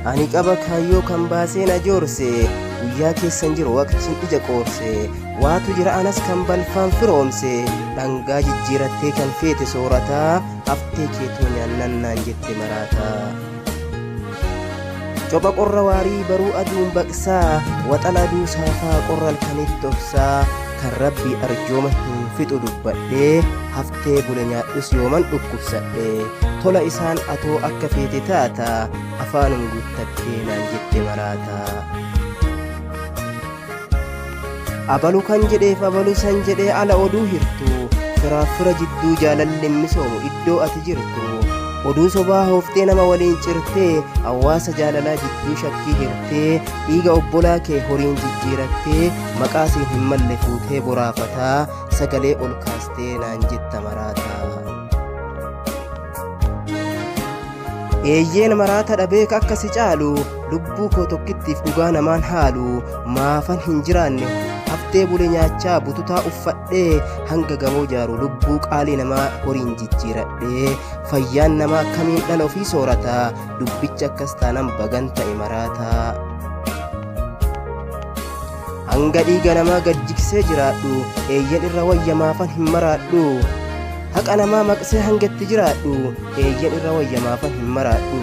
Ani qaba kaayyoo kan baasee na joorse, guyyaa keessan jiru waqtiin ija qoorse. Waatu jira anas kan balfaan firoomse, dhangaa jijjiirattee kan feete soorataa, haftee keetoo nyaannan naan jette maraataa. Copha qorra waarii baruu aduun baqsaa, waxala aduu saafaa qorra halkanitti obsaa, kan rabbii arjooma hin fixu dubbadhee, haftee bule nyaadhus yooman dhukkubsadhe. Tola isaan atoo akka feete taata, afaanum guuttattee naan jette maraataa. Abalu kan jedheef abalu san jedhee ala oduu hirtu, firaaf fira jidduu jaalalli hin misoomu iddoo ati jirtu. Oduu sobaa hooftee nama waliin cirtee, hawaasa jaalalaa jidduu shakkii hirtee, dhiiga obbolaa kee horiin jijjiirattee, maqaa siin hin malle fuutee boraafataa, sagalee ol kaastee naan jetta maraataa. Eeyyeen maraata dhabeeka akka si caalu, lubbuu koo tokkittiif dhugaa namaan haalu, maafan hin jiraanne haftee bule nyaachaa bututaa uffadhee, hanga gamoo jaaru lubbuu qaalii namaa horiin jijjiiradhee, fayyaan namaa akkamiin dhala ofii soorata, dubbicha akkas taanan bagan ta'e maraataa. Hanga dhiiga namaa gad jigsee jiraadhu, eeyyan irra wayya maafan hin maraadhu. Haqa namaa maqsee hanga itti jiraadhu, eeyyan irra wayya maafan hin maraadhu.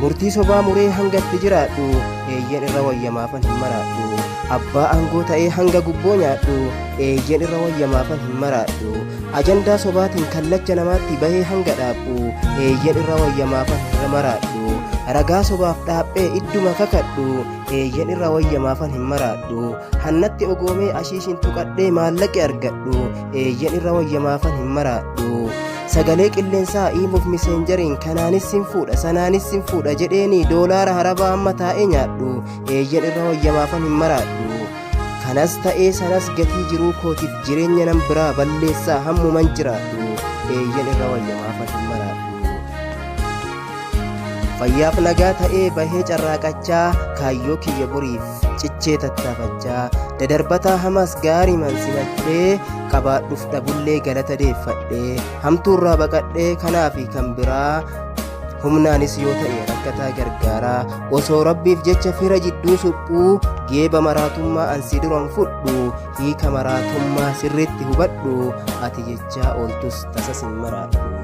Murtii sobaa muree hanga itti jiraadhu, eeyyan irra wayya maafan hin maraadhu. Abbaa aangoo ta'ee hanga gubboo nyaadhu, eeyyan irra wayya maafan hin maraadhu. Ajandaa sobaatiin kallacha namaatti bahee hanga dhaabbu, eeyyan irra wayya maafan hin maraadhu. Ragaa sobaaf dhaaphee idduma kakadhu, eeyyan irra wayya maafan hin maraadhu. Hannatti ogoomee ashiishin tuqadhee maallaqe argadhu, eeyyan irra wayya maafan hin maraadhu. Sagalee qilleensaa iimuuf miseenjariin kanaanis sin fuudha sanaanis sin fuudha jedheeni doolaara harabaa amma taa'ee nyaadhu, eeyyan irra wayya maafan hin maraadhu. Kanas ta'ee sanas gatii jiruu kootiif jireenya nan biraa balleessaa hammuman jiraadhu, eeyyan irra wayya maafan hin maraadhu. Fayyaaf nagaa ta'ee bahee carraaqachaa, kaayyoo kiyya boriif cichee tattaafachaa, dadarbataa hamaas gaariimaan simadhee, qabaadhuuf dhabullee galata deeffadhee, hamtuurraa baqadhee kanaa fi kan biraa humnaanis yoo ta'e rakkataa gargaaraa, osoo rabbiif jecha fira jidduu suphuu, geeba maraatummaa ansi duran fudhu, hiika maraatummaa sirriitti hubadhu, ati jechaa ooltus tasas hin maraadhu.